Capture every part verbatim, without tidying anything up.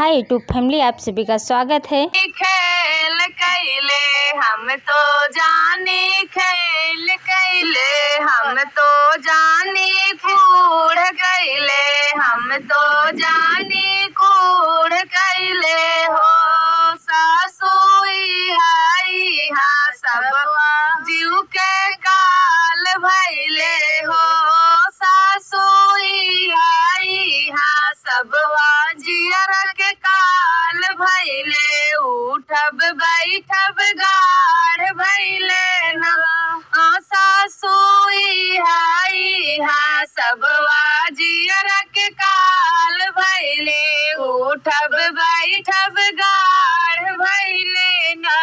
हाय YouTube family, आप सभी का स्वागत है। खेल कैले हम तो जानी, खेल कैले हम तो जानी, कूड़ कैले हम तो जानी, कूड़ कैले हो। सासु इहा इहा सब जीव के काल भैले हो। सासु इहा इहा सब जियर के काल भैले, उठब बैठब गाढ़ भैले ना। आ, सासु इहा इहा सब जियर के काल भैले, उठब बैठब गाढ़ भैले ना।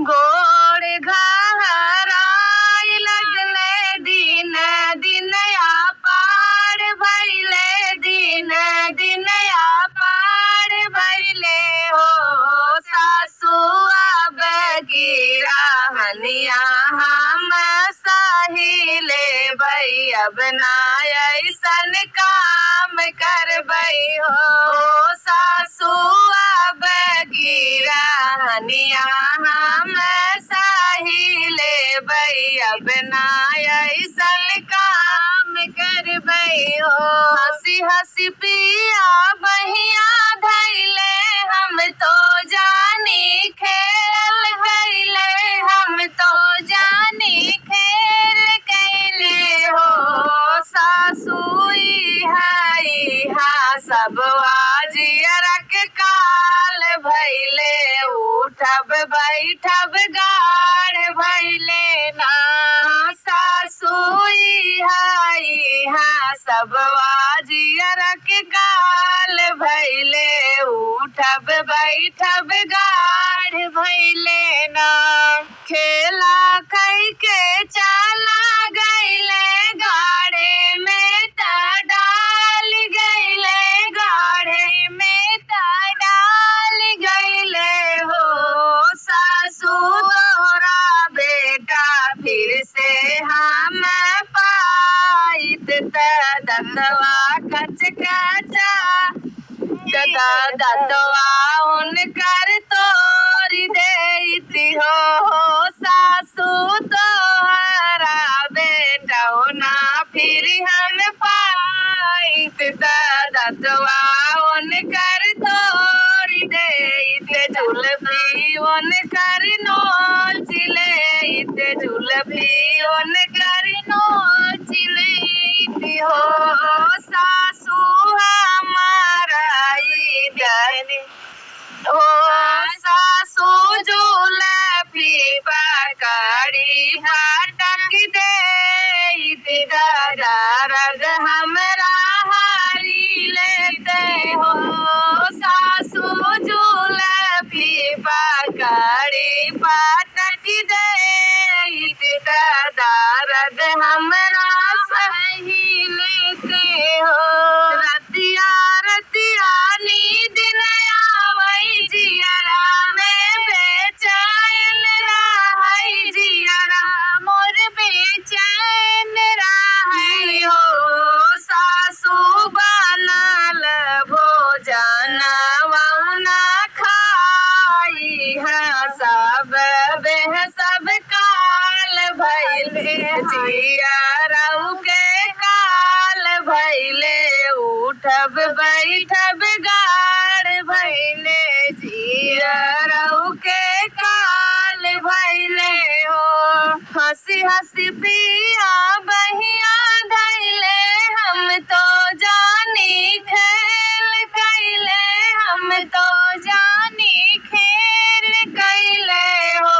गोड़ घहराई लगले, दिन दिन अपार भैले, दिन दिन अपार भैले हो। सासु अब की रहनिया हम सही लेबै, अब ना ऐसन काम करबै हो। सासु अब की रहनिया हम सही लेबै, अब ना ऐसन काम करबै हो। हँसी हँसी पिया बहिया धैले, हम तो जानी खेल कैले, हम तो जानी खेल कैले हो। सासु इहा इहा सब जियर के काल भैले, उठब बैठब गाढ़ भैले ना। सासु इहा इहा सब जियर के काल भैले, उठब बैठब गाढ़ भैले ना। खेला कई के चला गईले, गाढ़े में त डाल गईले, गाढ़े में त डाल गईले हो। सासु तोहरा बेटा फिर से हम पाइत, त दतवा कच कचा दतवा उनकर तोरि देइत हो। सासु तोहरा बेटौना फिर हम पाइत, त दतवा उनकर तोरि देइत, जुल्फी उनकर नोच लेइत, जुल्फी उनकर नोच लेइत हो। सासु हमारा ई जाने हो। सासु जुल्फी पकड़ी पटक देइत, दरद हमरा हरी लेइत हो। सासु जुल्फी पकड़ी पटक देइत, दरद हमरा सही लेइत हो। रतिया रतिया नींद न आवै, जियरा में बेचैन रहै, जियरा मोर बेचैन रहै हो। सासु बनल भोजनवा ना खाई, हाँ, सब बेह सब काल भैले, जियरऊ के काल भैले, उठब बैठब गाढ़ भैले, जियरऊ के काल भैले हो। हँसी हँसी पिया बहिया धैले, हम तो जानी खेल कैले, हम तो जानी खेल कैले हो।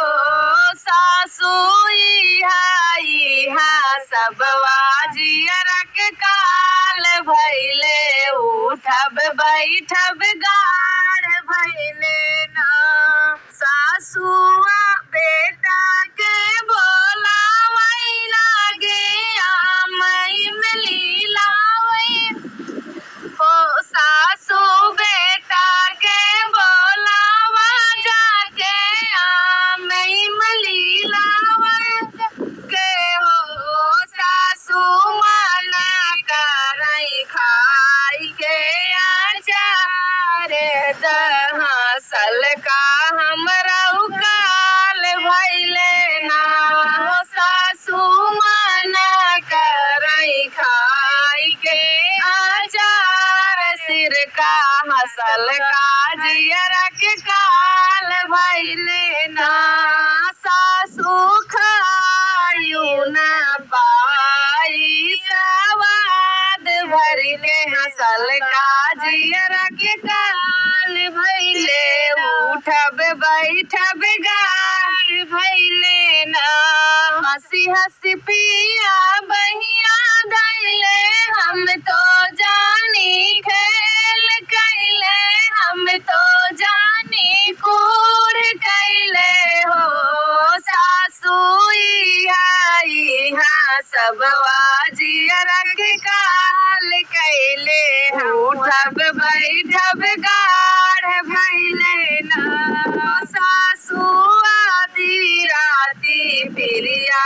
सासु इहा इहा सब जियरा के काल भैले, उठब बैठब गाढ़ भैले ना। सासुआ बेटा के बोलावै लागे, आम इमली लावै। हो सासु बेटा के बोलावा जाके, आम इमली लावै के हो। सासु मना करै खाई के अचार, हँसल का जियरा के काल भइले ना, सासु खायु ना पाई सवाद भरि के। हँसल का जियरा के काल भइले, उठब बैठब गाल भइले ना। हँसी हँसी पिया बहिया धइले, हम तो जानी खेल कइले, हम तो जानी कूर कइले हो। सासु इहाँ इहाँ सबवा जियरा के काल कइले, उठब बैठब गाढ़ भइले ना। सासु आधी राती पिरिया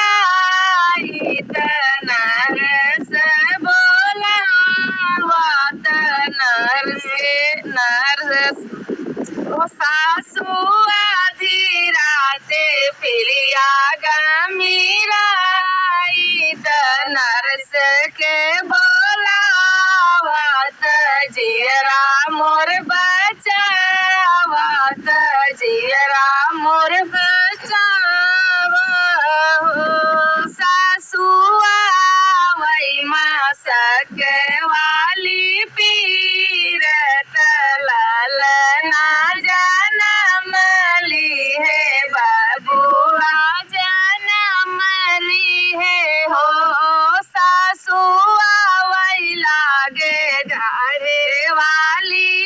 गमीराई त नरस बोलावा त नरस के नरस। ओ सासु आधी राते पिरिया गमीराई त नरस के बोलावा त जियरा मोर बचावा त जियरा मोर बचावा हो। सासु आवै मासक वाली पीर त ललना जनम लिहे, बबुआ जनम लिहे हो। सासु आवै लागे झाड़े वाली